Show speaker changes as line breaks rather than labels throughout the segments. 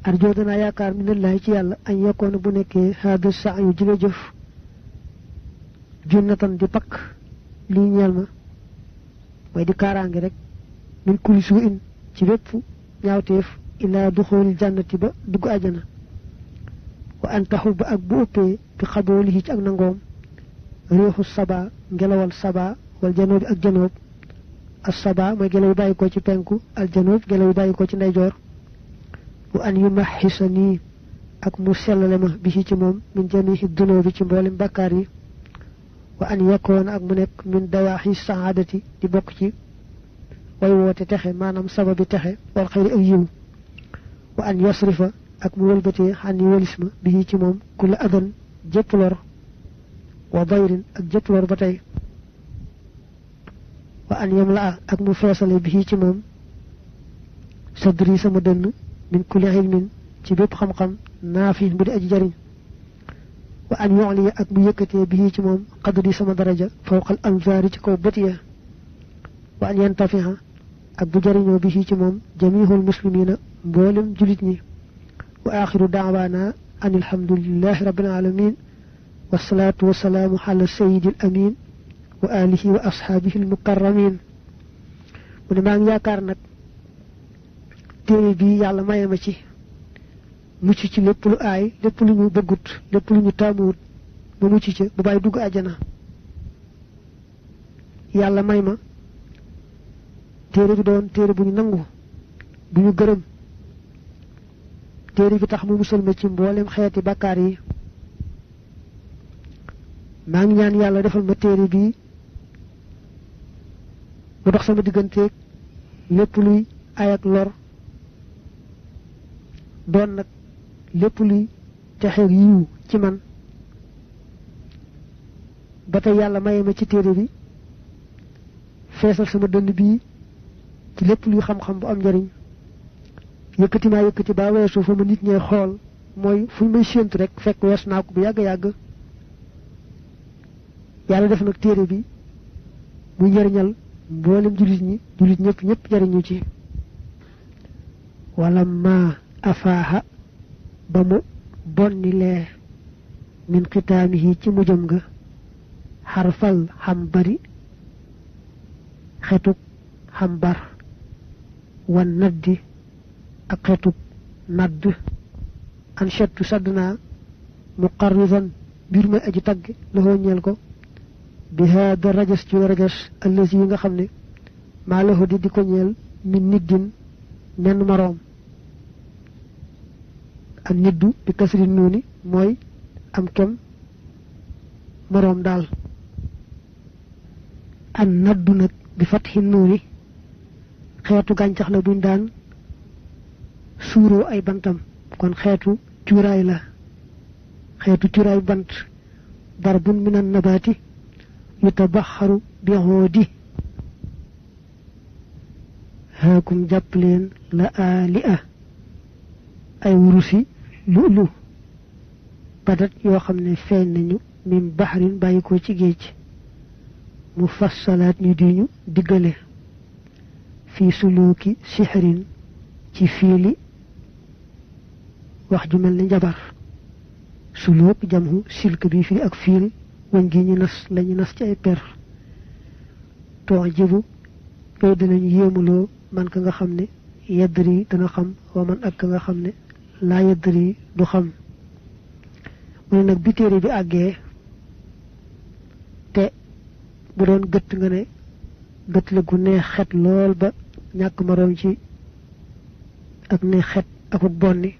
arjo dana yaakar minallahi ci yalla an yakona bu nekké hadu sa'yu jile jëf junnatan di pak li ñeel ma way di karange rek min kulli su'in ci bepp ñaawteef ila dukhul jannati ba dugg aljana wa an tahubba ak bu uppé bi xabolihi ci ak nangom ruhu saba ngelawal saba wal janub ak janub as-saba moy gelaw bayiko ci penku al janub gelaw bayiko ci ndeyjor wa an yumahhisani ak mu sellale ma bi ci mom min jami'i dunubi ci mbolim bakkar yi wa an yakuna ak mu nek min dawahi sa'adati di bok ci way wote texe manam sababi texe wal khayri ak yiw wa an yasrifa ak mu wëlbati xani wëlisma bi ci mom kul adan jep lor wa dayrin ak jep lor batay wa an yamla ak mu fessale bi ci mom sadri sama deun min kulli ilmin ci bepp xam xam nafi bu di aji jariñ wa an yu'li ak mu yëkëté bi ci mom qadri sama daraja fawqa al anzari ci kaw batiya wa an yantafiha ak bu jariño bi ci mom jami'ul muslimina mbolam julit ñi wa akhiru da'wana anil hamdulillahi rabbil alamin wassalatu wassalamu ala sayyidil amin wa alihi wa ashabihi al mukarramin mu ma ngi yaakar nak téere bi yàlla maye ma ci mucc ci lépp lu aay lépp lu ñu bëggut lépp lu ñu taamuwut ba mucc ci bu bàyyi dugg àjjana yàlla may ma téere bi doon téere bu ñu nangu bu ñu gërëm téere bi tax mu musal ma ci mboolem xeeti bàkkaar yi maa ngi ñaan yàlla defal ma téere bi mu dox sama digganteeg lépp luy ay ak lor doon nag lépp luy texeeg yiw ci man ba tey yàlla maye ma ci téere bi feesal sama dënn bii ci lépp luy xam-xam bu am njariñ yëkkati maa yëkkati ba weesu fa ma nit ñee xool mooy fu may séentu rek fekk wees naa ko bu yàgg-yàgg yàlla def nag téere bi muy njariñal mboolem julit ñëpp jariñu ci wala ma afaaha ba mu bonnilee min xitaamihi ci mujjam nga xarfal xam bari xetuk xam bar wan naddi ak xetuk nadd an shettu saddna muqarridan bir may aji tagg la ñeel ko bi hada rajas ci rajas allazi nga xam ne maa la di ko ñeel min niddin menn maroom ak niddu bi kasri nuuni mooy am kem moroom daal an naddu nag bi fatxi nuuni xeetu gàncax la buñ daan suuroo ay bantam kon xeetu cuuraay la xeetu cuuraay bant darbun minan nabaati yutabaxaru bi xoodi haakum jàpp leen la aali a ay wurusi lu badat yoo xam ne feeñ nañu min baxarin bàyyi ko ci géej mu fassalaat ñu di ñu diggale fii suluki sixrin ci fiili wax ju mel ni njabar suluk jamhu silk bi fii ak fiil wañ gi ñu nas lañu nas ci ay per too jibu yooyu danañu yéemuloo man ka nga xam ne yeddri dana xam wa man ak ka nga xam ne laa yeddri du xam mu ne nag bi téere bi àggee te bu doon gëtt nga ne gëtt la gu neex xet lool ba ñàkk maroom ci ak ne xet akuk bonni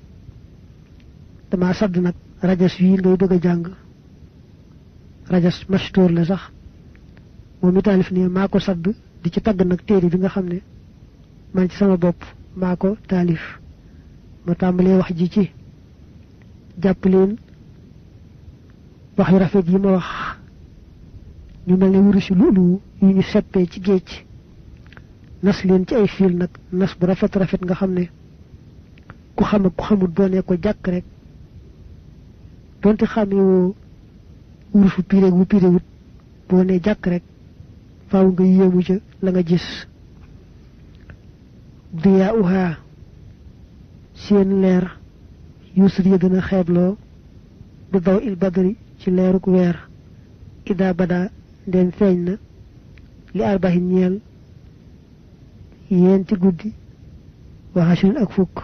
dama sadd nag rajas yi ngay bëgg a jàng rajas mashtoor la sax moom mi taalif ne maa ko sadd di ci tagg nag téere bi nga xam ne man ci sama bopp maa ko taalif ma tàmbalee wax ji ci jàpp leen wax yu rafet yi ma wax ñu mel ne wurusi luulu yu ñu seppee ci géej nas leen ci ay fiil nag nas bu rafet rafet nga xam ne ku xam ak ku xamut boo ne ko jàkk rek donte xamee woo wurusu pireeg wu pirewut boo ne jàkk rek faaw nga yéemu ca la nga gis diyaa uha seen leer yusri dana xeebloo bi daw il badri ci leeruk weer ida bada den feeñ na li arbahin ñeel yenti guddi wa hashrin ak fukk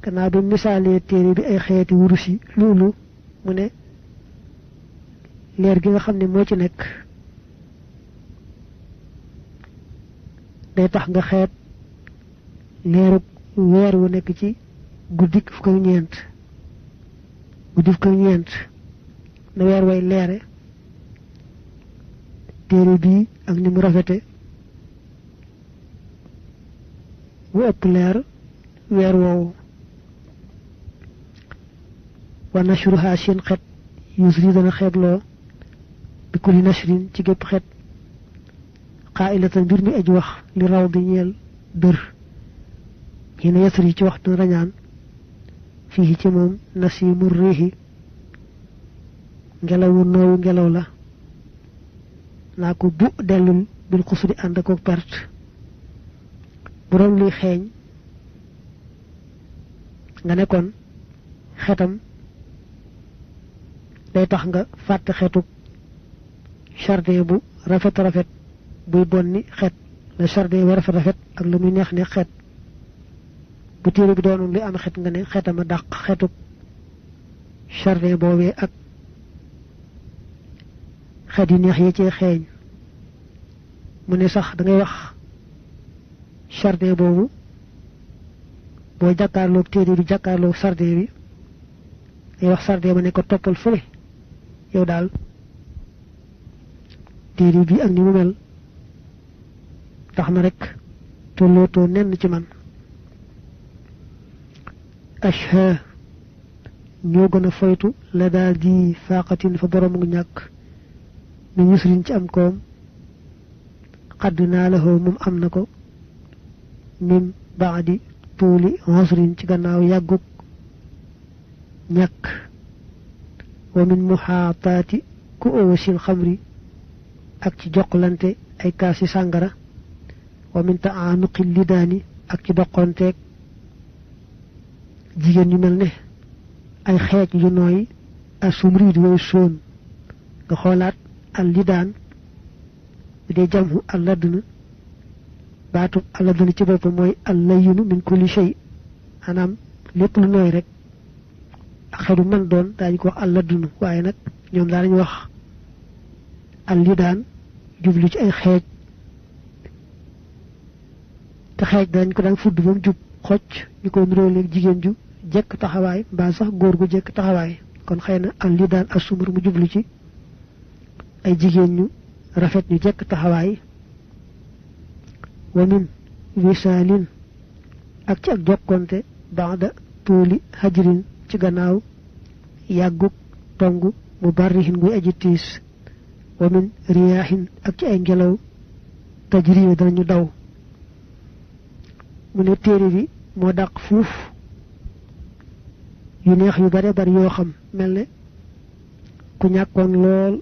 kana bi misaalee téere bi ay xeeti wurusi loolu mu ne leer gi nga xam ne moo ci nekk day tax nga xeet leeruk weer wu nekk ci guddik fukk ak ñeent guddi fukk ak ñeent na weer way leere téere bii ak ni mu rafete wu ëpp leer weer woowu wa nashruha seen xet yusri dana xeebloo bi kulli nashrin ci gépp xet qaa'ilatan mbir mi aj wax li raw di ñeel dër hina yasri ci waxtu rañaan fii ci moom nasimu riixi ngelawu noowu ngelaw la naa ko bu dellul bil xusri ànd ak perte bu doon luy xeeñ nga nekkoon xetam day tax nga fàtte xetuk jardin bu rafet rafet buy bonni xet la jardin bu rafet rafet ak lu muy neex ne xet bu téere bi doonoon luy am xet nga ne xetama dàq xetuk jardin boobee ak xet yu neex yi cee xeeñ mu ne sax da ngay wax jardin boobu boo jàkkaarloog téere bi jàkkaarloog jardin bi day wax jardin ba ne ko toppal fële yow daal téere bi ak ni mu mel tax na rek tollootoo nenn ci man ashha ñoo gën a foytu la daal di faaqatin fa borom ngu ñàkk mi yusrin ci am koom xadd naa la moom am na ko min baadi tuuli hosrin ci gannaaw yàggug ñàkk wa min muhaataati ku owasil xamri ak ci joxlante ay kaasi sàngara wa min taanuqi lidaani ak ci doqonteeg jigéen ñu mel ne ay xeej yu nooy asumriid way soon nga xoolaat al lidaan bi dee jamhu al ladduna baatu al ladduna ci boppam mooy al layinu min kulli shay maanaam lépp lu nooy rek ak xelu man doon daañu ko wax al ladduna waaye nag ñoom daanañu wax al lidaan jublu ci ay xeej te xeej dañ ko daan fudd ba mu jub xocc ñu koy niróoleeg jigéen ju jekk taxawaay mbaa sax góor gu jekk taxawaay kon xëy na al lidaan asumur mu jublu ci ay jigéen ñu rafet ñu jekk taxawaay wa min wisaalin ak ci ak jokkonte baada tuuli hajrin ci gannaaw yàggug tong mu barrihin guy aji tiis wa min riyaahin ak ci ay ngelaw tajriya danañu daw mu ne téere bi moo dàq fuuf yu neex yu bare bari yoo xam mel ne ku ñàkkoon lool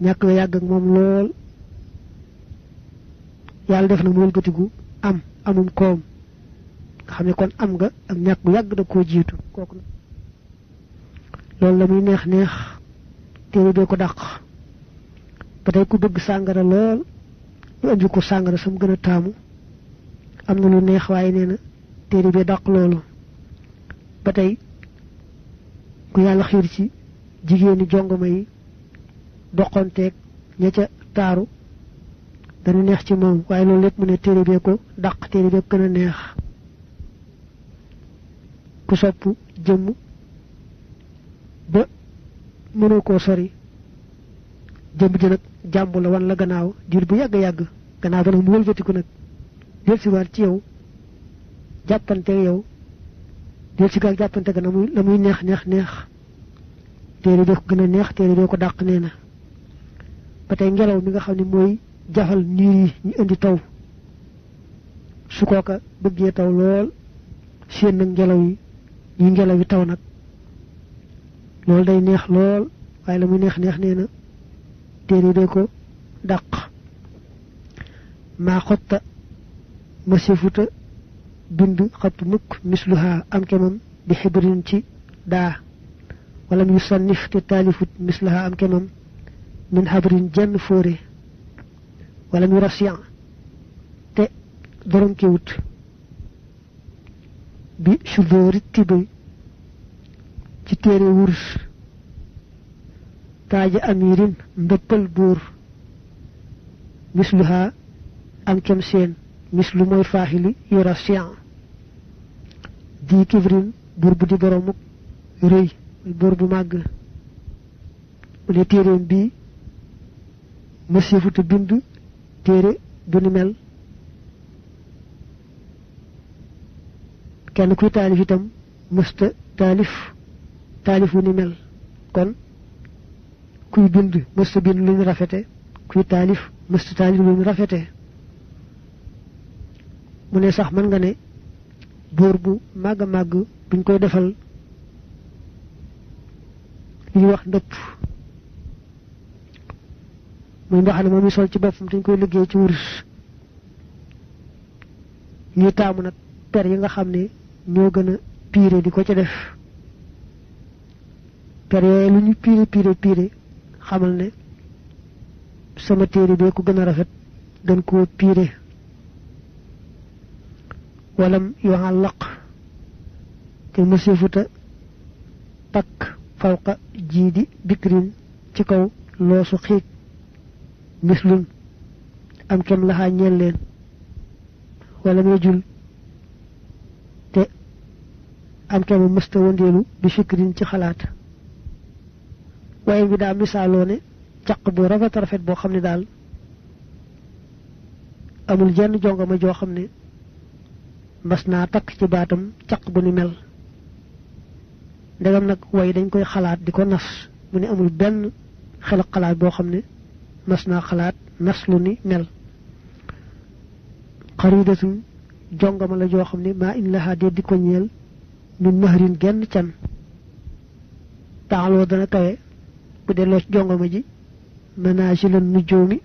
ñàkk nga yàgg ak moom lool yàlla def na mu wëlbatigu amum koom nga xam ne kon am nga ak ñàkk bu yàgg da koo jiitu kooku loolu la muy neex neex téere bee ko dàq ba tey ku bëgg sàngara lool ñu andi ko sàngara sam gën a taamu am na lu neex waaye nee na téere bee dàq loolu ba tey ku yàlla xiir ci jigéeni jongoma yi doqonteeg ña ca taaru dana neex ci moom waaye loolu lépp mu ne téere bee ko dàq téere bee ko gën a neex ku sopp jëmm ba mënoo koo sori jëmm ji nag jàmbu la wan la gannaaw diir bu yàgg yàgg gannaaw ba nag mu wëlbatiku nag del si waat ci yow jàppante yow del si gaag jàppante ga na muy la muy neex neex neex téere bee ko gën a neex téere bee ko dàq nee na ba tey ngelaw mi nga xam ne mooy jafal niir yi ñu indi taw su kooka bëggee taw lool seen nag ngelaw yi ñuy ngelaw yi taw nag loolu day neex lool waaye la muy neex neex nee na téere bee ko dàq maa xotta masifuta bind xattu mukk misluha am kemam bi xibrin ci daa wala mu yusannif te taalifut mislaha am kemam min xabrin jenn fóore wala mu rasiyan te borom kiwut bi sudóori tibi ci téere wurus taaja amirin ndëppal buur misluha am kem seen mislu mooy faaxili yu rasiyan di kibrin buur bu di boromuk rëy buur bu màgg mu ne téeréem bii mësifuta bind téere bu ni mel kenn kuy taalif itam mësta taalif wu ni mel kon kuy bind mësta bind lu ñu rafete kuy taalif mësta taalif lu ñu rafete mu ne sax mën nga ne buur bu màgg a màgg buñ koy defal li ñuy wax ndëpp muy mbaxane moom mi sol ci boppam dañ koy liggéey ci wurus ñuy taamu nag per yi nga xam ne ñoo gën a piire di ko ca def per yooyu lu ñu piire xamal ne sama téere bee ko gën a rafet gën koo piire walam yuallaq te mësifuta takk fawqa jiidi bikrin ci kaw loosu xiig mislun am kem laxaa ñeel leen wala may jul te am kemu mësta wëndeelu bi fikrin ci xalaat waaye bi daa misaaloo ne caq bu rafet boo xam ne daal amul jenn jongama joo xam ne mas naa takk ci baatam caq bu ni mel ndegam nag way dañ koy xalaat di ko nas mu ne amul benn xel xalaat boo xam ne mas naa xalaat nas lu ni mel xaridatun jongama la joo xam ne maa in lahaa dee di ko ñeel min mahrin genn can taaloo dana kawe bu delloo ci jongama ji manaazilan nujoomi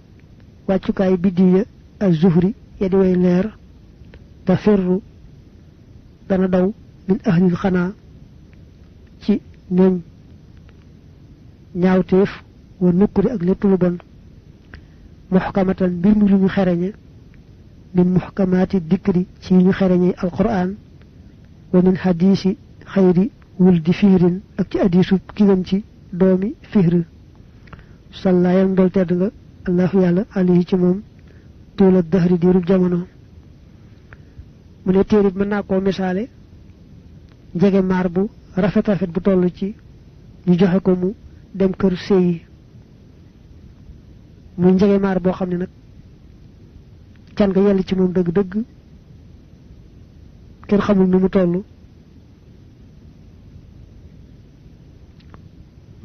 wàccukaay biddiw ya ak zuhri ya di way leer te firru dana daw min ahlil xanaa ci ñooñ ñaawteef wa nukkuri ak lépp lu bon muxkamatan mbir mi lu ñu xereñe min muxkamaati dikri ci ñu xereñe alquran wa min hadisi xayri wuldi fihrin ak ci hadisu ki gën ci doomi fihr salla yal ndol tedd nga allahu yàlla alayhi ci moom tuula dahri diirub jamono mu ne téere bi mën naa koo misaale njege maar bu rafet bu toll ci ñu joxe ko mu dem kër séyi muy njege maar boo xam ne nag can nga yell ci moom dëgg-dëgg kenn xamul nu mu toll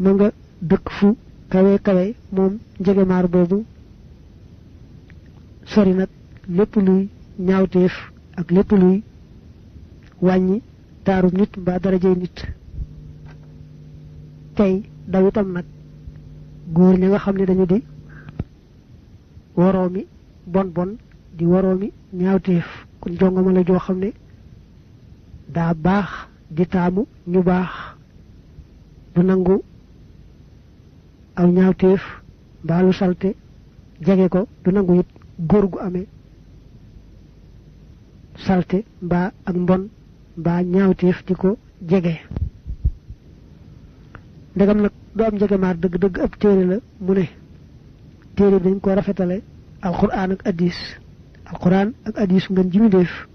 ma nga dëkk fu kawe moom njege maar boobu sori nag lépp luy ñaawteef ak lépp luy wàññi taarub nit mbaa darajey nit tey daw itam nag góor ña nga xam ne dañu di woroomi bon di woroomi ñaawteef kon jongama la joo xam ne daa baax di taamu ñu baax du nangu aw ñaawteef mbaa lu salte jege ko du nangu it góor gu amee salte mbaa ak mbon mbaa ñaawteef di ko jege ndegam nag du am njege maar dëgg-dëgg ab téere la mu ne téere bi dañ ko rafetale alquran ak addis ngeen ji mi def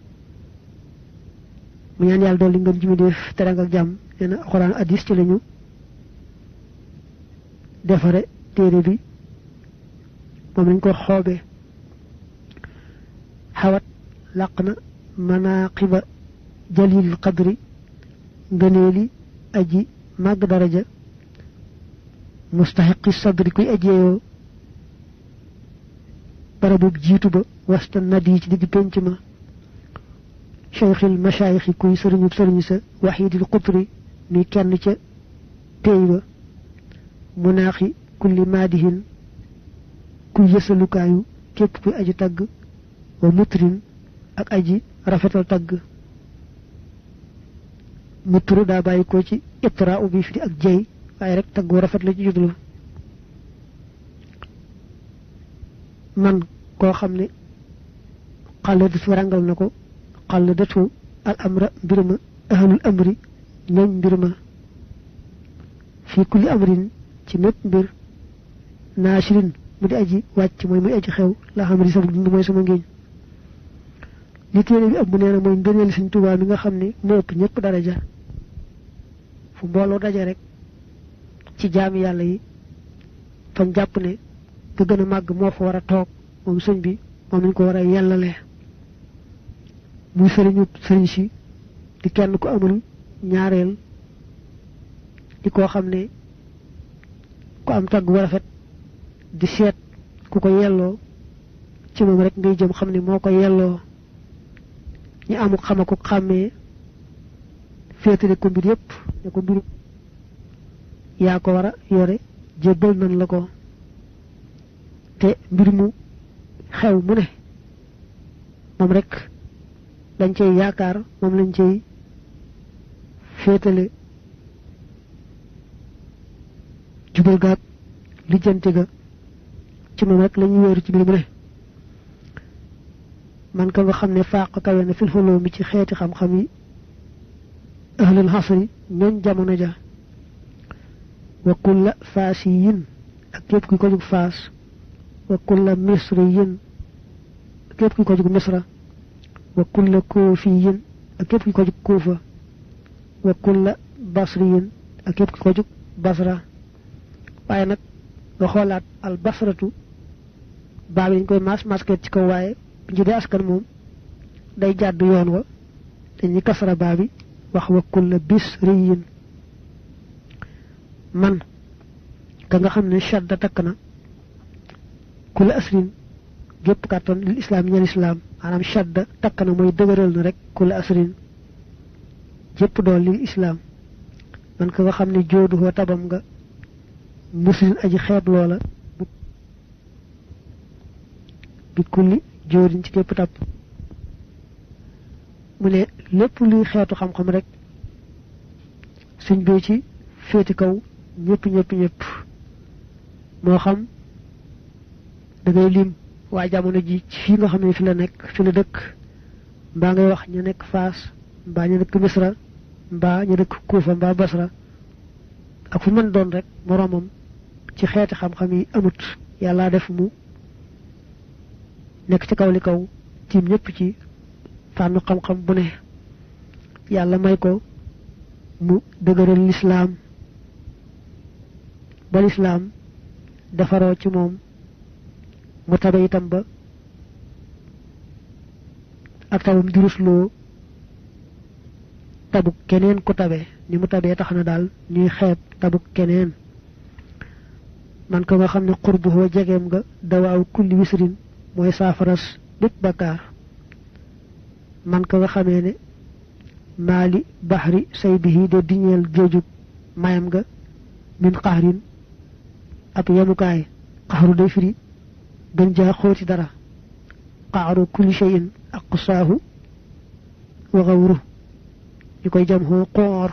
mu ñaan yàlla dolli ngeen ji mi def teranga ak jàmm nee na alquran ak addis ci lañu defare téere bi moom lañ ko xoobee xawat làq na manaqiba jalil qadri ngëneeli aji màgg daraja mustahiqi sadri kuy ajeeyoo barabub jiitu ba wasta nadi ci digg penc ma cheikhil machaayixi kuy sëriñub sëriñ sa waxidil qutri mi kenn ca téy ba munaaxi kulli maadihin kuy yësalukaayu képp kuy aji tagg wa mutrin ak aji rafetal tagg mutru daa bàyyi ko ci itra bi fi ak jey waaye rek taggu rafet la ci jublu man koo xam ne xalladatu rangal na ko xalladatu al amra mbir ma ahlul amri ñooñ mbir ma fi kulli amrin ci mépp mbir naasirin mu di aji wàcc mooy muy aji xew la xam ri sama dund mooy sama ngéeñ li téere bi ab bu nee na mooy ngëneel Sëñ Tuubaa mi nga xam ne moo ëpp ñëpp daraja fu mbooloo daje rek ci jaami yàlla yi fañ jàpp ne ga gën a màgg moo fa war a toog moom sëñ bi moom lañ ko war a yellale muy sëriñu sëriñ si di kenn ku amul ñaareel di koo xam ne ku am tagg bu rafet di seet ku ko yelloo ci moom rek ngay jëm xam ne moo ko yelloo ñi amuk xama ko xàmmee féetale ko mbir yépp ne ko mbir yaa ko war a yore jébbal nan la ko te mbir mu xew mu ne moom rek lañ cay yaakaar moom lañ cay féetale jubal gaag lijjanti ga ci moom rek lañuy wéeru ci mbir mu ne man ka nga xam ne faaq kawe na fil xuloo mi ci xeeti xam-xam yi ahlul xasri ñooñ jamono ja wa kulla faasiyin ak képp ki ko jug faas wa kulla misriyin képp ki ko jug misra wa kulla kuufiyin ak képp ki ko jug kuufa wa kulla basriyin ak képp ki ko jug basra waaye nag nga xoolaat al basratu baa bi dañ koy masket ci kaw waaye bu ñu dee askan moom day jàdd yoon wa dañuy kasara baa bi wax wa kulla bisriyin man ka nga xam ne shadda takk na kulla asrin gépp kàttan lil islaam ñeel islaam maanaam shadda takk na mooy dëgëral na rek kulla asrin jépp dool lil islaam man ka nga xam ne jooduhoo tabam nga muslim aji xeeb loola bi kulli jóorin ci képp tàpp mu ne lépp luy xeetu xam-xam rek suñ bee ci féeti kaw ñëpp moo xam da ngay lim waa jamono ji ci fii nga xam ne fi la nekk fi la dëkk mbaa ngay wax ñu nekk Faas mbaa ñu nekk Misra mbaa ñu dëkk Kuufa mbaa Basra ak fu mën doon rek moroomam ci xeeti xam-xam yi amut yàlla def mu nekk ci kaw li kaw tiim ñëpp ci fànnu xam-xam bu ne yàlla may ko mu dëgëral lislaam ba lislaam defaroo ci moom mu tabe itam ba ak tabam di rusloo tabuk keneen ku tabe ni mu tabee tax na daal ñuy xeeb tabuk keneen man ko nga xam ne xurbuhoo jegeem nga dawaaw kulli wisrin mooy saafaras bépp bakkaar man ko nga xamee ne maali baxri say bihi de diñeel géejug mayam nga min qaxrin ab yemukaay qaxru day firi gën jaa xóoti dara qaxru kulli shay'in aqsaahu wa xawru ñu koy jam xoo qoor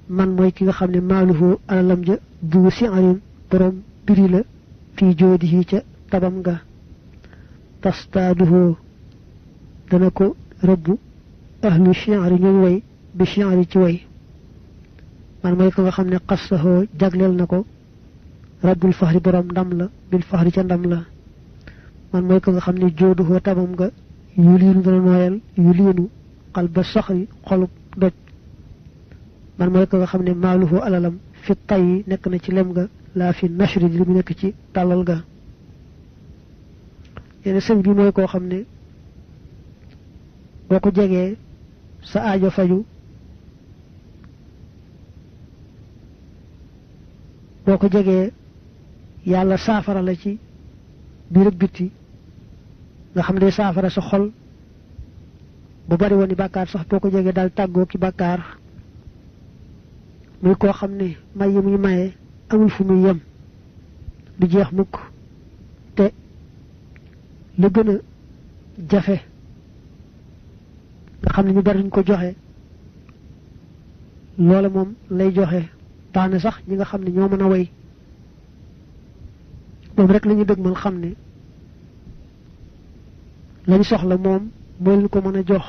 man mooy ki nga xam ne maaluhu alalam ja du si'arin borom biri la fii joodihi ca tabam nga tastaaduhu dana ko rëbbu ahlu shi'ri ñuy way bi shi'ri ci way man mooy ko nga xam ne xassahoo jagleel na ko rabbul faxri borom ndam la bil faxri ca ndam la man mooy ko nga xam ne jooduhoo tabam nga yu liinu dana nooyal yu liinu xal ba soxri xolub doj man mooy ko nga xam ne maaluhu alalam fi tay nekk na ci lem nga laa fi nashri li mu nekk ci tàllal ga yenn sëñ bi mooy koo xam ne boo ko jegee sa aajo faju boo ko jegee yàlla saafara la ci biir ak bitti nga xam ne saafara sa xol bu bari woon ni bàkkaar sax boo ko jegee daal tàggoo ki bàkkaar muy koo xam ne may yi muy maye amul fu muy yem du jeex mukk te lu gën a jafe nga xam ne ñu bari ñu ko joxe loola moom lay joxe taane sax ñi nga xam ne ñoo mën a way moom rek la ñu dëgmal xam ne lañ soxla moom moo leen ko mën a jox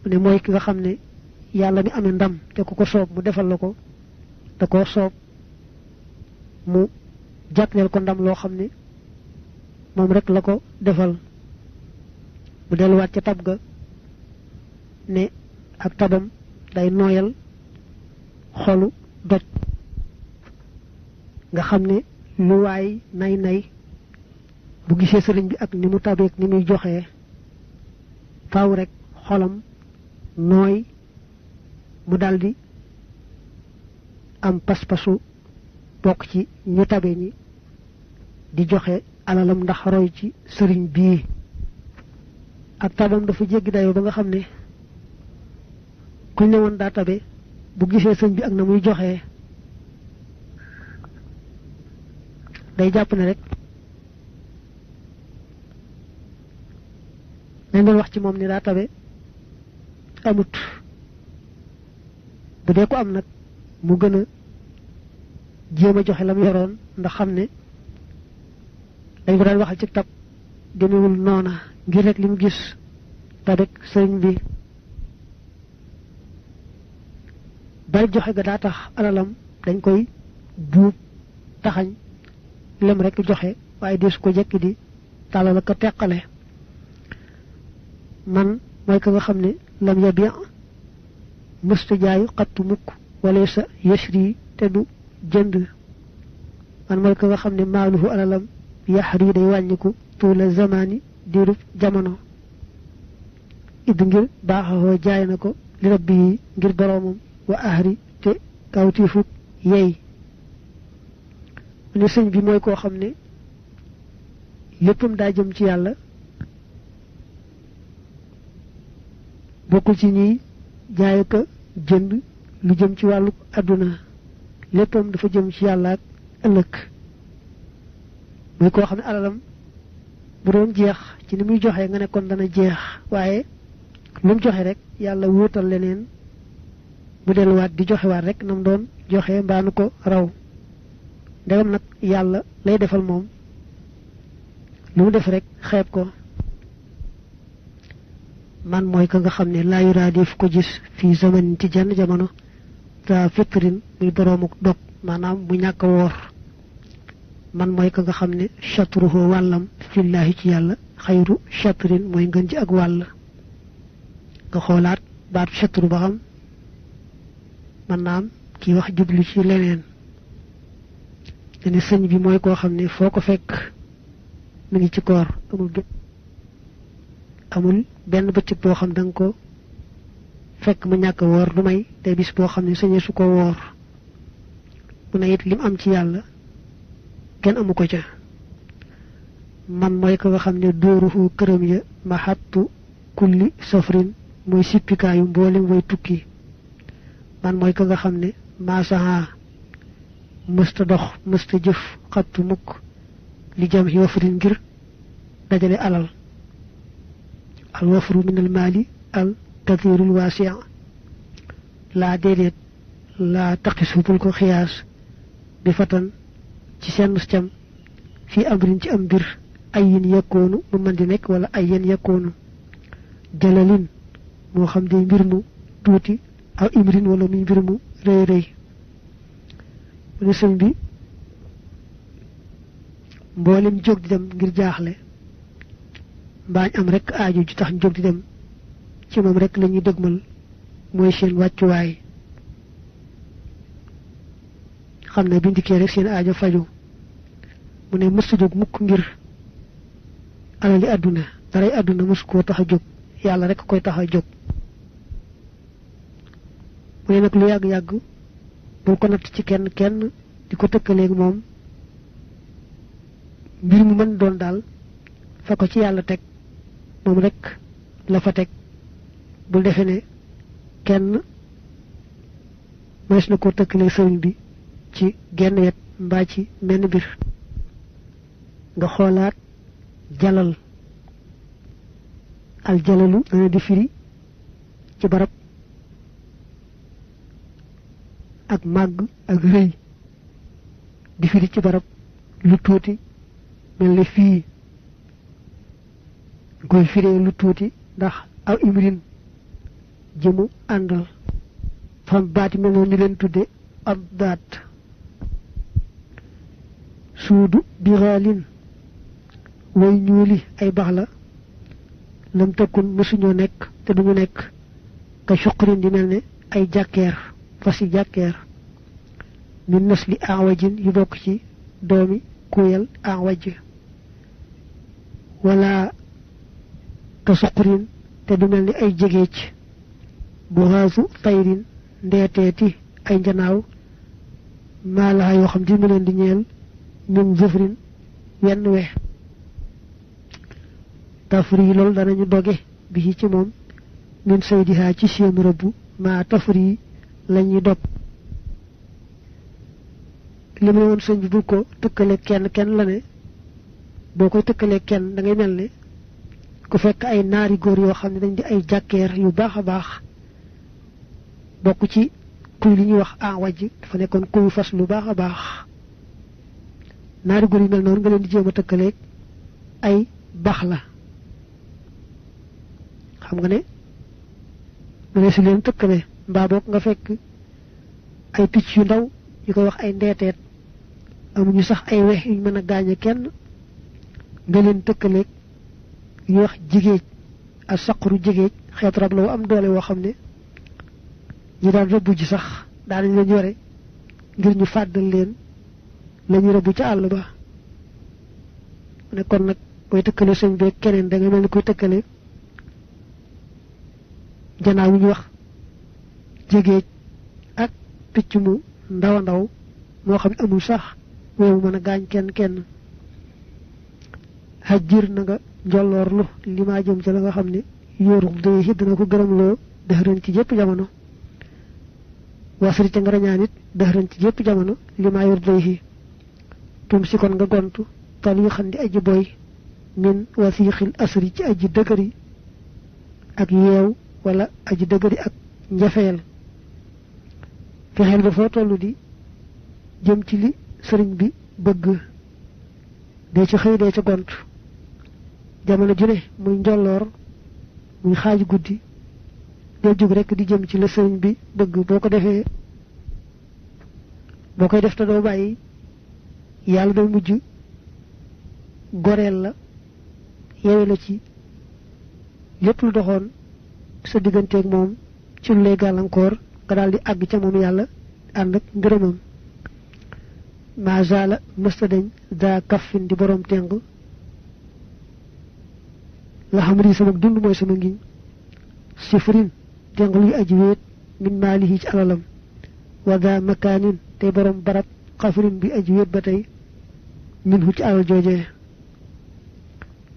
ne mooy ki nga xam ne yàlla mi amee ndam te ku ko soob mu defal la ko da koo soob mu jàppaleel ko ndam loo xam ne moom rek la ko defal mu delluwaat ca tab ga ne ak tabam day nooyal xolu doj nga xam ne lu waay nay nay bu gisee sëriñ bi ak ni mu tabeek ni muy joxee faaw rek xolam nooy mu daldi am pas-pasu bokk ci ñu tabe ñi di joxe alalam ndax roy ci sëriñ bii ak tabam dafa jéggi dayoo ba nga xam ne kuñ ne woon daa tabe bu gisee sëñ bi ak na muy joxee day jàpp ne rek nañ doon wax ci moom ni daa tabe amut bu dee ko am nag mu gën a jéem a joxe lam yoroon ndax xam ne dañ ko daan waxal ci tab demewul noona ngir rek li mu gis tabek sëriñ bi bari joxe ga daa tax alalam dañ koy buub taxañ lem rek joxe waaye deesu ko jekki di tàllal ko teqale man mooy ka nga xam ne lam yabi mësta jaayu xattu mukk wala sa yashri te du jënd man mooy ka nga xam ne maaluhu alalam yaxri day wàññiku tuula zamani diirub jamono idd ngir baaxawoo jaay na ko li rabbi yi ngir boroomam wa ahri te kawtiifut yey mu ne sëñ bi mooy koo xam ne léppam daa jëm ci yàlla bokkul ci ñiy jaay ko jënd lu jëm ci wàllu àdduna léppam dafa jëm ci yàlla ak ëllëg muy koo xam ne alalam bu doon jeex ci ni muy joxe nga ne kon dana jeex waaye lu mu joxe rek yàlla wuutal leneen mu delluwaat di joxewaat rek nam doon joxe mbaanu ko raw ndegam nag yàlla lay defal moom lu mu def rek xeeb ko man mooy ka nga xam ne laa yuraadi fu ko gis fii zaman ci jenn jamono ta fitrin muy boroomuk dog maanaam bu ñàkk woor man mooy ka nga xam ne chatruhu wàllam fillaahi ci yàlla xayru chatrin mooy ngën ji ak wàll nga xoolaat baatu chatru ba xam man naam kii wax jublu ci leneen ne sëñ bi mooy koo xam ne foo ko fekk mu ngi ci koor amul benn bëccëg boo xam da nga ko fekk mu ñàkk woor lu may day bis boo xam ne sëñee su ko woor mu ne it lim am ci yàlla kenn amu ko ca man mooy ko nga xam ne dóoruhu këram ya mahattu kulli safrin mooy sippikaayu mboolem way tukki man mooy ko nga xam ne maasaha mësta dox mësta jëf xattu mukk li jam hi wafrin ngir dajale alal al wafru min al maali al kathirul waasi' laa déedéet laa taqisu bul ko xiyaas bi fatan ci seen cam fii amrin ci am mbir ay yin yakkoonu mu mën di nekk wala ay yen yakkoonu jalalin moo xam day mbir mu tuuti aw imrin wala muy mbir mu rëy rëy mu ne sëñ bi mboolem jóg di dem ngir jaaxle mbaañ am rek aaju ju tax jóg di dem ci moom rek la ñuy dëgmal mooy seen wàccuwaay xam ne bindikee rek seen aajo faju mu ne mësta jóg mukk ngir alali àdduna daray àdduna mës koo tax a jóg yàlla rek koy tax a jóg mu ne nag lu yàgg-yàgg bul ko natt ci kenn di ko tëkkaleeg moom mbir mu mën doon daal fa ko ci yàlla teg moom rek la fa teg bul defe ne kenn mënees na koo tëkkaleeg sëriñ bi ci genn wet mbaa ci menn mbir nga xoolaat jalal al jalalu dana di firi ci barab ak màgg ak rëy di firi ci barab lu tuuti mel ni fii koy firee lu tuuti ndax aw imrin jëmu àndal fam baati mel noonu ñu leen tudde ab daat suudu biraalin way ñuuli ay bax la lam tëkkun mësuñoo nekk te duñu nekk ka suqrin di mel ne ay jàkkeer fas yi jàkkeer min nasli awajin yu bokk ci doomi kuyal awaj wala ka suqrin te du mel ni ay jegeec bu xaasu tayrin ndeeteeti ay njanaaw maalaha yoo xam di mu leen di ñeel min zufrin wenn we tafri loolu danañu doge bi ci moom min saydiha ci seen rëbb ma tafri lañuy dog li mu woon sëñ bi bu ko tëkkale kenn la ne boo koy tëkkalee kenn da ngay mel ne ku fekk ay naari góor yoo xam ne dañ di ay jàkkeer yu baax a baax bokk ci kuy li ñuy wax awaj dafa nekkoon kuy fas lu baax a baax naari góor yu mel noonu nga leen di jéem a tëkkaleeg ay baax la xam nga ne mu ne si leen tëkkale mbaa boog nga fekk ay picc yu ndaw yu koy wax ay ndeeteet amuñu sax ay wex yuñ mën a gaañe kenn nga leen tëkkaleeg yu wax jigéej ak saqaru jigéej xeetu rab la wu am doole woo xam ne ñi daan rëbb ji sax daanañ leen yore ngir ñu fàddal leen lañu rëbb ca àll ba ne kon nag booy tëkkale sëñ beeg keneen da nga mel ni koy tëkkale janaaw yu ñu wax jigéej ak picc mu ndaw a ndaw moo xam ne amul sax weewu mën a gaañ kenn xajjir na nga njolloorlu li maa jëm ca la nga xam ne yóorul day it dana ko gërëmloo dëxëran ci jëpp jamono wasri ca nga rañaan it dëxëran ci jëpp jamono li maa yor day tum si kon nga gontu tal yu xam di aji boy min wasiixil asri ci aji dëgëri ak yeew wala aji dëgëri ak njafeel fexeel ba foo tollu di jëm ci li sëriñ bi bëgg dee ci xëy dee ci gont jamono ju ne muy njolloor muy xaaju guddi dee jóg rekk di jëm ci la sëriñ bi bëgg boo ko defee boo koy def te doo bàyyi yàlla day mujj goreel la yewe la ci lépp lu doxoon sa digganteeg moom ci lu lay gàllankoor nga daal di àgg ca moom yàlla ànd ak ngërëmam mazala mësta dañ daa kaffin di borom teng la xam rii sama dund mooy sama ngiñ sifrin teng luy aji wéet min maalihi ci alalam wa daa makaanin tey borom barab xafrin bi aji wéet ba tey min hu ci alal joojee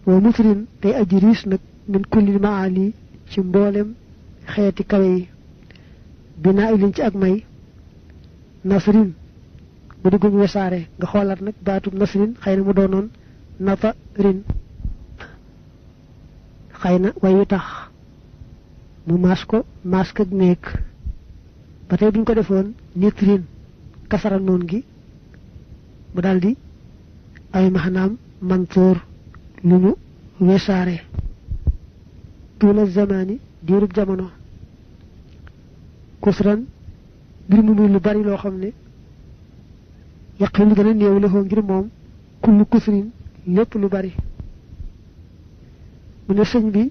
wa mutrin tey aji riis nag min kulli maali ci mboolem xeeti kawe yi binaa ilin ci ak may nasrin bu di guñ wesaare nga xoolaat nag baatub nasrin xëy na mu doonoon nata rin xëy na wayu tax mu maas ko maas ak néeg ba tey buñ ko defoon nitrin kasara noon gi mu daldi ay maxanaam mansoor lu ñu wesaare tuula zamani diirub jamono kusran mbir mu muy lu bari loo xam ne yaqin lu gën a néew la ngir moom kullu kusrin lépp lu bari mu ne sëñ bi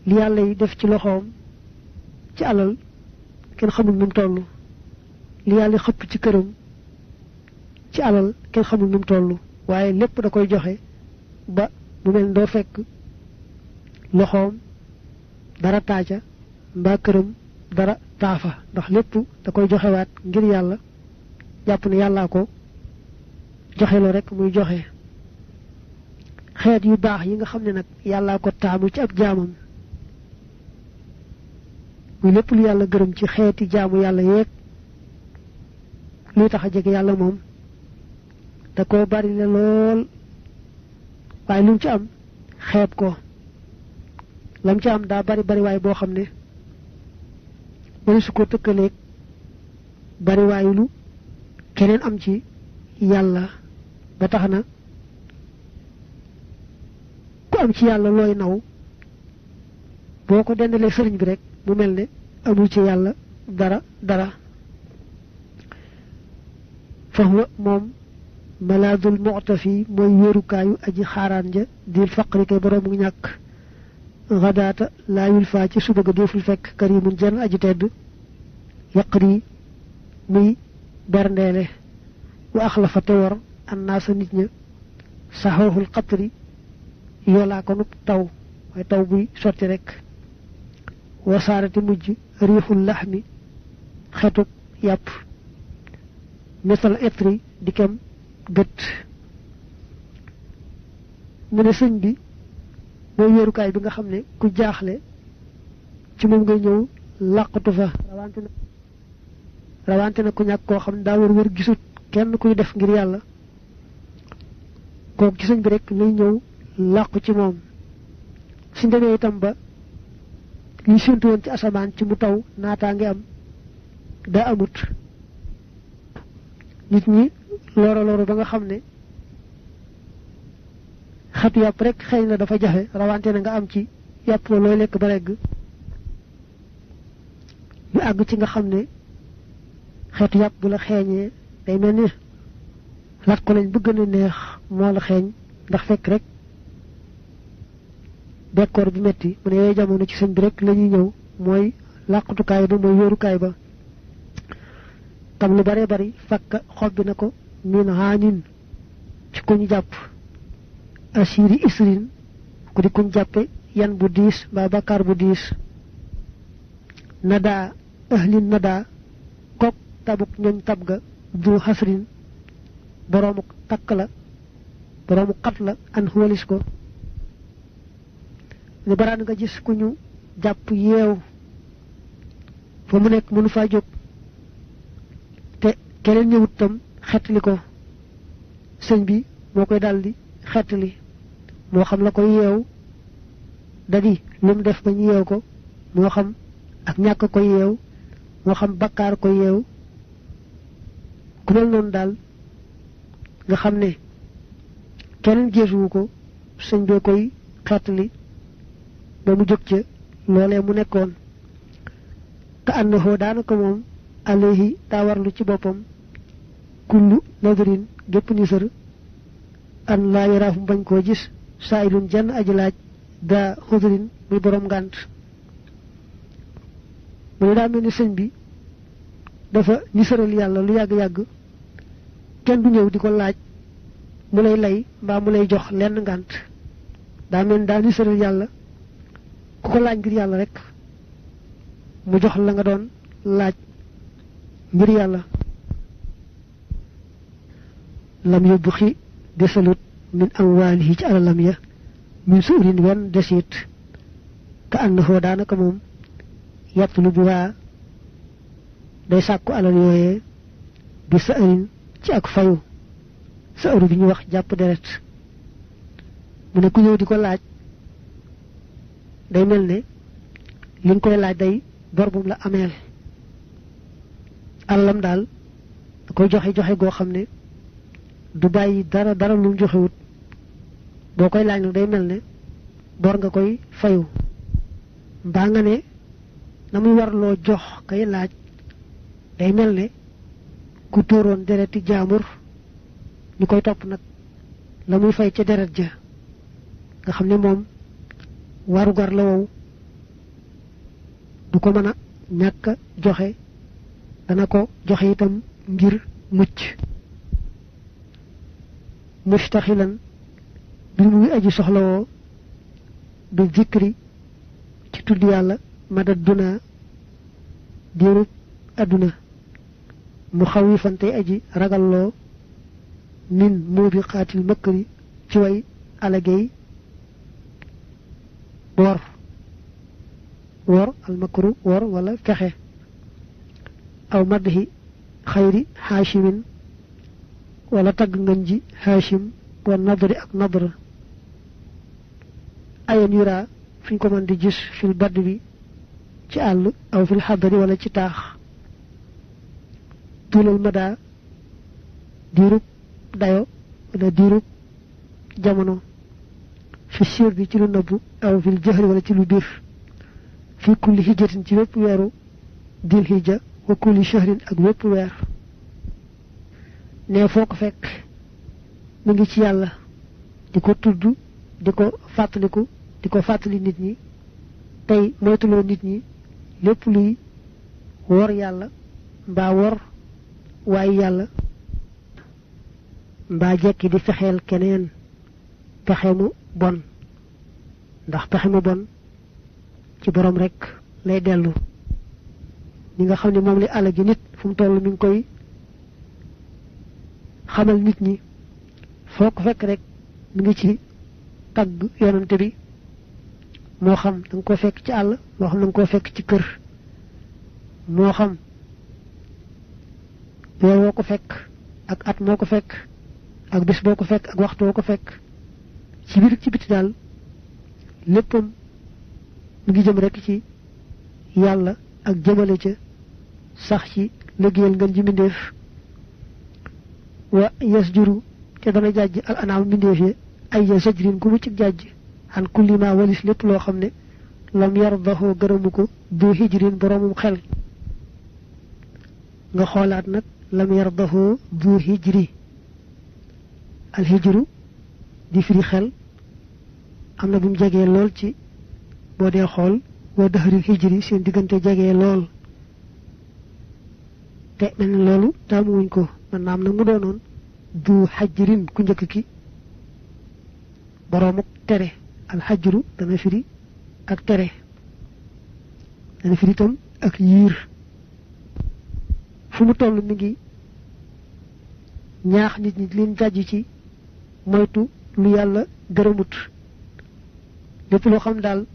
li yàlla yi def ci loxoom ci alal kenn xamul nu mu toll li yàlla xëpp ci këram ci alal kenn xamul nu mu toll waaye lépp da koy joxe ba mu mel doo fekk loxoom dara taaja mbaa këram dara taafa ndax lépp da koy joxewaat ngir yàlla jàpp ne yàllaa ko joxeloo rek muy joxe xeet yu baax yi nga xam ne nag yàllaa ko taamu ci ab jaamam muy lépp lu yàlla gërëm ci xeeti jaamu yàlla yeeg luy tax a jege yàlla moom da koo bari la lool waaye lu mu ci am xeeb ko lam ci am daa bari bari waaye boo xam ne mënu su ko tëkkaleeg bari waayulu keneen am ci yàlla ba tax na ku am ci yàlla looy naw boo ko dendalee sëriñ bi rek mu mel ne amul ci yàlla dara dara fa huwa moom malaadul mu'tafi mooy wéerukaayu aji xaaraan ja dil faqri kay boroomu ñàkk xadaata laayul faa ci suba ga deful fekk karimun jenn aji tedd yaqri muy berndeele wa axlafa te war annaasa nit ña saxooxul xatri yoolaa ko nub taw waaye taw buy sotti rek wasaarati mujj riixul laxmi xetub yàpp misal etri di kem gët mu ne sëñ bi mooy wéerukaay bi nga xam ne ku jaaxle ci moom ngay ñëw làqatu fa rawante na ku ñàkk koo xam ne daa wër gisut kenn kuy def ngir yàlla kooku ci sëñ bi rek lay ñëw làqu ci moom suñ demee itam ba li séntu woon ci asamaan ci mu taw naataa ngi am daa amut nit ñi looro ba nga xam ne xetu yàpp rek xëy na dafa jafe rawante na nga am ci yàpp looy lekk ba regg ñu àgg ci nga xam ne xeetu yàpp bu la xeeñee day mel ni lat ko lañ bëgg na neex moo la xeeñ ndax fekk rek bekkoor bi metti mu ne yooyu jamono ci sëñ bi rek la ñuy ñëw mooy làqutukaay ba mooy wéerukaay ba tam lu bare bari fakk xob bi na ko min haanin ci ku ñu jàpp asiri isrin ku di kuñ jàppe yan bu diis mbaa bakkaar bu diis nadaa ahlin nadaa kok tabuk ñoñ tab ga du xasrin boroomu takk la boroomu xat la an xuwalis ko ni baraan nga gis ku ñu jàpp yeew fa mu nekk mënu faa jóg te keneen ñëwut tam xettali ko sëñ bi moo koy daldi xettali moo xam la koy yeew dadi lu mu def ba ñu yeew ko moo xam ak ñàkk ko yeew moo xam bakkaar ko yeew ku mel noonu daal nga xam ne keneen geesuwu ko sëñ bee koy xettali ba mu jóg ca loolee mu nekkoon ka ànnaxoo daanaka moom alayhi daa warlu ci boppam kullu nadrin gépp nisër an laa yaraafu bañ koo gis saayilun jenn aji laaj daa xudrin muy borom ngànt mu ne daa mel ni sëñ bi dafa nisëral yàlla lu yàgg-yàgg kenn du ñëw di ko laaj mu lay lay mbaa mu lay jox lenn ngànt daa mel ni daa nisëral yàlla ku ko laaj ngir yàlla rek mu jox la nga doon laaj ngir yàlla lam yóbbu xi desalut min amwaalihi ci alalam ya min suurin wenn desit ka annahu daanaka moom yatlubu waa day sàkku alal yooyee bi sa arin ci ak fayu sa aru bi ñu wax jàpp deret mu ne ku ñëw di ko laaj day mel ne li nga koy laaj day bor bu la ameel alalam daal da koy joxe goo xam ne du bàyyi dara lu mu joxewut boo koy laaj nag day mel ne bor nga koy fayu mbaa nga ne na muy warloo jox kay laaj day mel ne ku tóoroon dereti jaamur ñu koy topp nag la muy fay ca deret ja nga xam ne moom warugar la wow du ko mën a ñàkk joxe dana ko joxe itam ngir mucc mustaxilan bi muy aji soxlawoo du zikri ci tudd yàlla madad duna diirub adduna mu xawifante aji ragalloo min muubi xaatil mëkkëri ci way alagey wor almakru wor wala fexe aw madhi xayri xaashimin wala tagg ngën ji xaashim wa nadri ak nadr ayen yura fi ñu ko mën di gis fil badd bi ci àll aw fil xadari wala ci taax tuulal mada diirub dayo wala diirub jamono fi sir bi ci lu nëbbu aw fil jahri wala ci lu biir fi kulli hijjatin ci wépp weeru dil hijja wa kulli shahrin ak wépp weer ne foo ko fekk mu ngi ci yàlla di ko tudd di ko fàttaliku di ko fàttali nit ñi tey moytuloo nit ñi lépp luy wor yàlla mbaa wor waaye yàlla mbaa jekki di fexeel keneen pexe mu bon ndax pexe mu bon ci borom rek lay dellu ñi nga xam ne moom li àll gi nit fu mu toll mi ngi koy xamal nit ñi foo ko fekk rek mi ngi ci tagg yonante bi moo xam da nga ko fekk ci àll moo xam da nga ko fekk ci kër moo xam weer woo ko fekk ak at moo ko fekk ak bés boo ko fekk ak waxtu woo ko fekk ci biir ci biti daal léppam mu ngi jëm rek ci yàlla ak jëmale ca sax ci liggéeyal ngeen ji mbindeef wa yasjuru te dana jàjj al anaam mbindeef yi ay ya sajrin gu mu ci jàjj an kulli ma walis lépp loo xam ne lam yardahu gërëmu ko du hijrin boromum xel nga xoolaat nag lam yardahu du hijri al hijru di firi xel am na bu mu jegee lool ci boo dee xool wa dahril hijri seen diggante jegee lool te mel ni loolu taamuwuñ ko man naam nag mu doonoon du xajrin ku njëkk ki boroomuk tere al xajru dana firi ak tere dana firi itam ak yiir fu mu toll mi ngi ñaax nit ñi leen jàjj ci moytu lu yàlla gërëmut lépp loo xam daal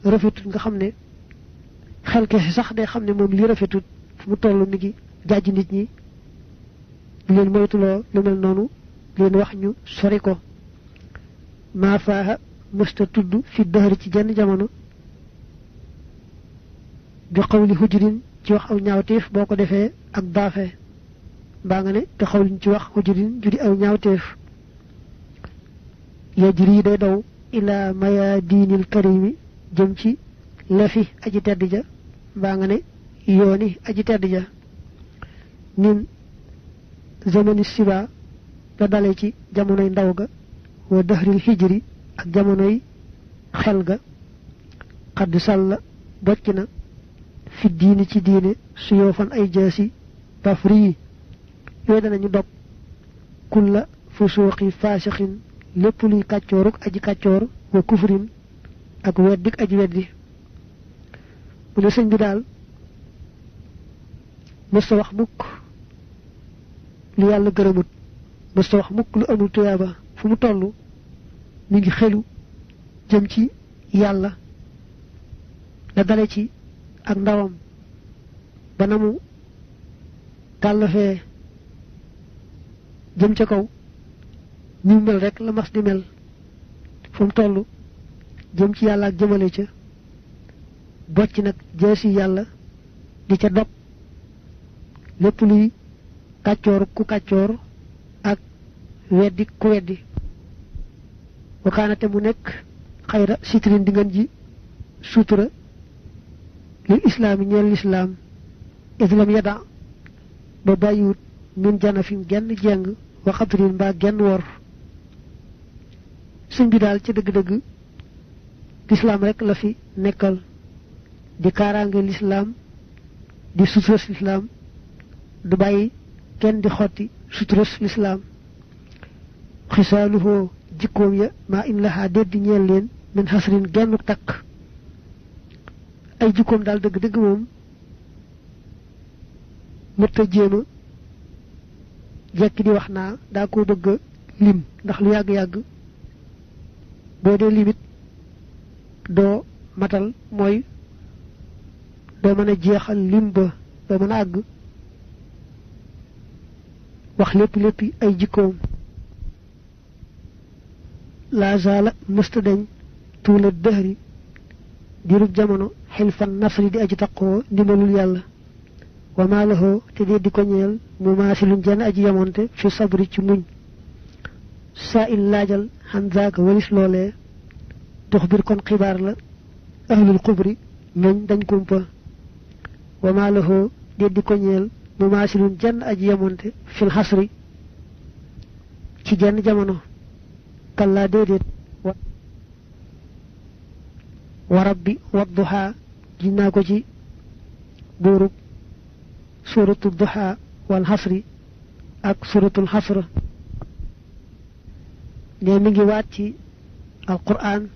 rafetut nga xam ne xel kese sax day xam ne moom li rafetut fu mu toll mi ngi jàjj nit ñi leen moytuloo lu mel noonu leen wax ñu sori ko maa faaxa mësta tudd fi dëhëri ci jenn jamono bi xawli hujrin ci wax aw ñaawteef boo ko defee ak baafe mbaa nga ne bi xawliñ ci wax hujrin judi aw ñaawteef yajri day daw ila maya diinil karimi jëm ci lefi aji tedd ja mbaa nga ne yooni aji tedd ja nin zamani siba da dale ci jamonoy ndaw ga wa dahril hijri ak jamonoy xel ga xadd sàll bocc na fi diini ci diine suyoo fan ay jaasi tafri yooyu danañu dog kulla fusuuqi faasixin lépp luy kàccooruk aji kàccoor wa kufrin ak weddik aji weddi mu ne sëñ bi daal mësta wax mukk lu yàlla gërëmut mësta wax mukk lu amul tuyaaba fu mu toll mi ngi xelu jëm ci yàlla la dale ci ak ndawam ba na mu tàllafee jëm ca kaw ñu mel rek la mas di mel fu mu toll jëm ci yàlla ak jëmale ca bocc nag jeesi yàlla di ca dog lépp luy kàccoor ku kàccoor ak weddi ku weddi wakaanate mu nekk xayra sitrin di ngeen ji sutura lil islaam yi ñeel lislaam islam yada ba bàyyiwut min janafin genn jeng waxatrin mbaa genn wor suñ bi daal ci dëgg-dëgg lislaam rek la fi nekkal di kaaraange lislaam di suturas lislaam du bàyyi kenn di xotti suturas lislaam xisaaluhoo jikkoom ya maa in lahaa deddi ñeel leen min xasrin genn takk ay jikkoom daal dëgg-dëgg moom mëtta jéema jekki di wax naa daa ko bëgg lim ndax lu yàgg-yàgg boo dee limit doo matal mooy doo mën a jeexal lim ba doo mën a àgg wax lépp ay jikkoom la zaala mësta dañ tuula dëhri dirub jamono xilfan nasri di aji taqoo ndimbalul yàlla wa ma lahu te di ko ñeel mu maasilun jenn aji yamonte fi sabri ci muñ sa il laajal han zaaka walis loolee dox bir kon xibaar la ahlul xubri ñooñ dañ kumpa wa ma lahu di ko ñeel mu maasilun jenn aji yamonte fil hasri ci jenn jamono kalla déedéet wa rabbi wadduha jinna ko ci buurub suratu duha wal hasri ak suratul hasr ne mi ngi waat ci alquran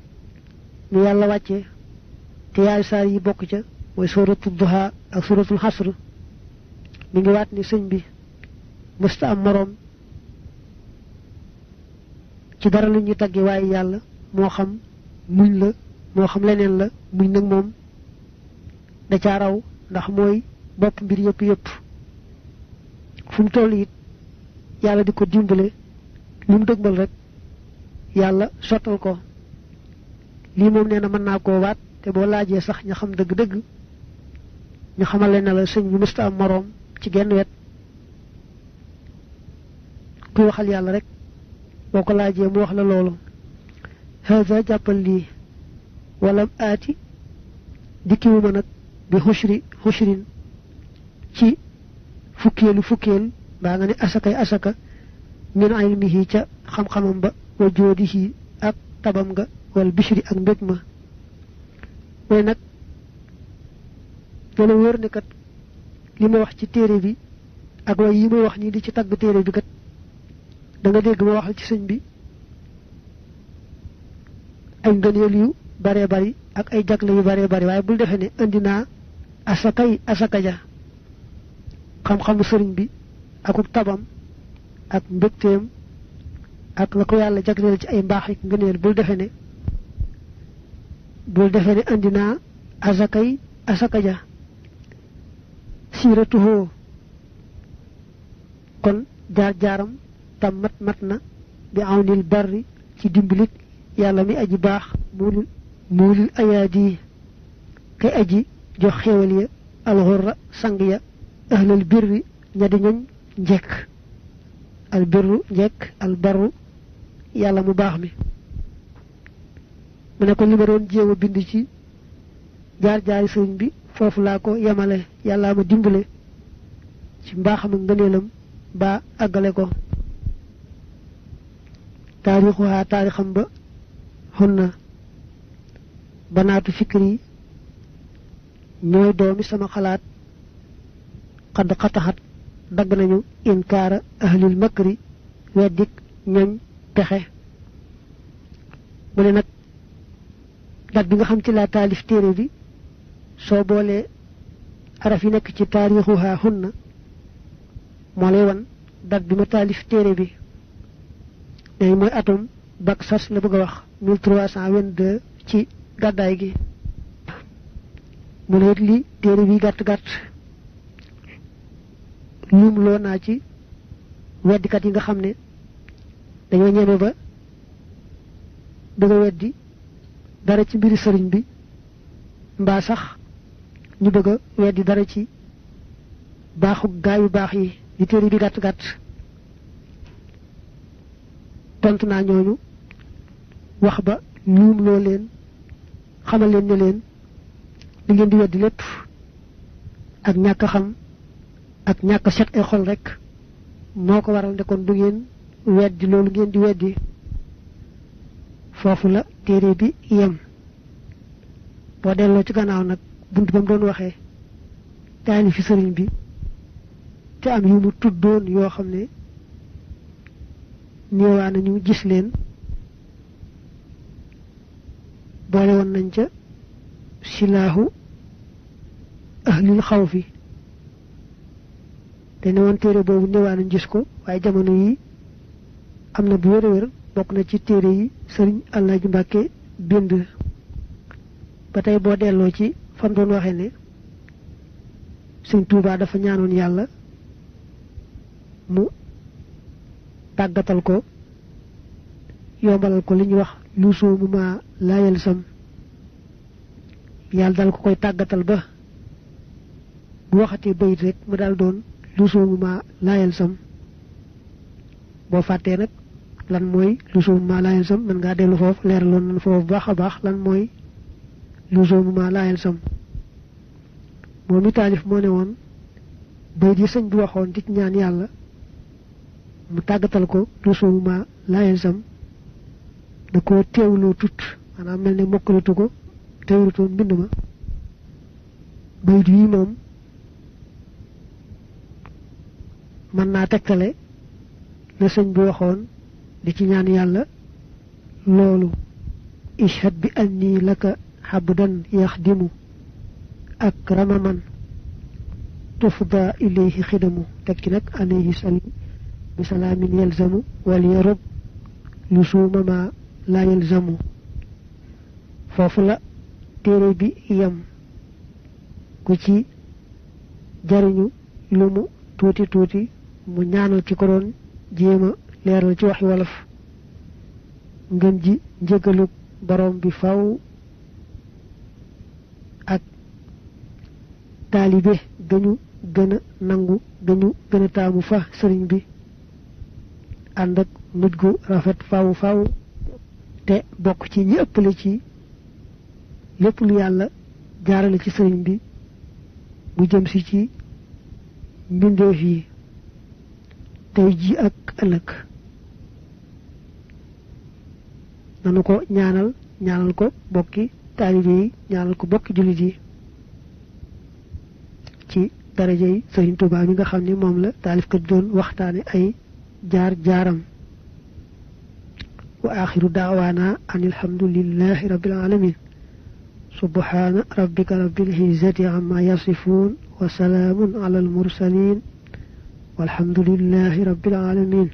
ni yàlla wàcce te yaay saar yi bokk ca mooy suratu duha ak suratul hasr mi ngi waat ni sëñ bi mësta am moroom ci dara lu ñu tagge waaye yàlla moo xam muñ la moo xam leneen la muñ nag moom da ca raw ndax mooy bopp mbir yëpp yëpp fu mu toll it yàlla di ko dimbale lu mu dëgmal rek yàlla sottal ko lii moom nee na mën naa koo waat te boo laajee sax ña xam dëgg-dëgg ñu xamale ne la sëñ bi mësta am moroom ci genn wet kuy waxal yàlla rek boo ko laajee mu wax la loolu haza jàppal lii walam aati dikkiwuma nag bi xushrin ci fukkeel baa nga ne asaka min ilmihi ca xam-xamam ba wa joodihi ak tabam nga wal bishri ak mbég ma mooy nag dana wóor ne kat li ma wax ci téere bi ak way yi may wax nii di ci tagg téere bi kat da nga dégg ma waxal ci sëñ bi ay ngëneel yu bare bari ak ay jagle yu bare bari waaye bul defee ne andi naa asaka ja xam-xamu sëriñ bi akuk tabam ak mbégteem ak la ko yàlla jagleel ci ay mbaax ak ngëneel bul defee ne andi naa asaka ja siiratuhoo kon jaar-jaaram tam mat na bi awnil barri ci dimbalit yàlla mi aji baax muulil ayaadi kay aji jox xéewal ya alxurra sang ya ahlal birri ña di ñoñ njekk al birru njekk al barru yàlla mu baax mi mu ne ko li ma doon jéem a bind ci jaar-jaari sëriñ bi foofu laa ko yemale yàlla ma dimbale ci mbaaxam ak ngëneelam ba àggale ko taarixuha taarixam ba hunna banaatu fikri ñooy doomi sama xalaat xadd xataxat dagg nañu inkaara ahlil makri weddik ñoñ pexe mu ne nag dat bi nga xam ci laa taalif téere bi soo boolee araf yi nekk ci taarixuha hunna moo lay wan dat bi ma taalif téere bi day mooy atum bak sas la bëgg a wax 1322 ci gàddaay gi mu ne li téere bi gàtt lum loo naa ci weddikat yi nga xam ne dañoo ñeme ba bëgg a weddi dara ci mbiri sëriñ bi mbaa sax ñu bëgg a weddi dara ci baaxu gaa yu baax yi di téere bi gàtt tontu naa ñooñu wax ba luum loo leen xamal leen ne leen li ngeen di weddi lépp ak ñàkk xam ak ñàkk set ay xol rek moo ko waral ne kon du ngeen weddi loolu ngeen di weddi foofu la téere bi yem boo delloo ci gannaaw nag bunt ba mu doon waxee taalifi sëriñ bi te am yu mu tuddoon yoo xam ne ñëwaa nañu gis leen boole woon nañ ca silaahu ahlil xawfi te ne woon téere boobu ñëwaa nañ gis ko waaye jamono yi am na bu wér bokk na ci téere yi sëriñ Alaaji Mbàkke bind ba tey boo delloo ci fam doon waxee ne sëñ Tuubaa dafa ñaanoon yàlla mu tàggatal ko yombalal ko li ñuy wax lu soomu ma laayal sam yàlla dal ko koy tàggatal ba waxati bayit rek mu dal doon lusuma la yalsam bo faté nak lan moy lusuma la yalsam man nga delu fofu leralon nan fofu baax lan moy lusuma la yalsam momi talif mo ne won bayit yi señ bi waxon di ñaan yalla mu tagatal ko lusuma la yalsam da ko teewlu tut ana melni mokkalatu ko teewrutoon mbind ma bayit yi moom man naa tekkale la sëñ bi waxoon di ci ñaan yàlla loolu ishhad bi anni laka habdan yaxdimu akrama man tufda ilayhi xidamu tekki nag alayhi salim bi salaamin yalzamu wal yarub lusuma ma la yalzamu foofu la téere bi yam ku ci jariñu lu mu tuuti mu ñaanal ci ko doon jéema leeral ci waxi wolof ngeen ji njëgalu borom bi faw ak taalibe gañu gëna nangu gañu gëna taamu fa sëriñ bi ànd ak nit gu rafet faw te bokk ci ñi ëppale ci lépp lu yàlla jaarale ci sëriñ bi mu jëm si ci mbindeef yi tey ji ak ëllëg nanu ko ñaanal ko bokki taalibe yi ñaanal ko bokki jullit yi ci daraja yi sëriñ Tuubaa mi nga xam ne moom la taalifkat doon waxtaane ay jaar-jaaram wa axiru daawaana an alhamdulillahi rabbil alamin subhana rabbika rabbil izzati amma yasifun wa salamun ala al mursalin walhamdulillahi rabbil alamin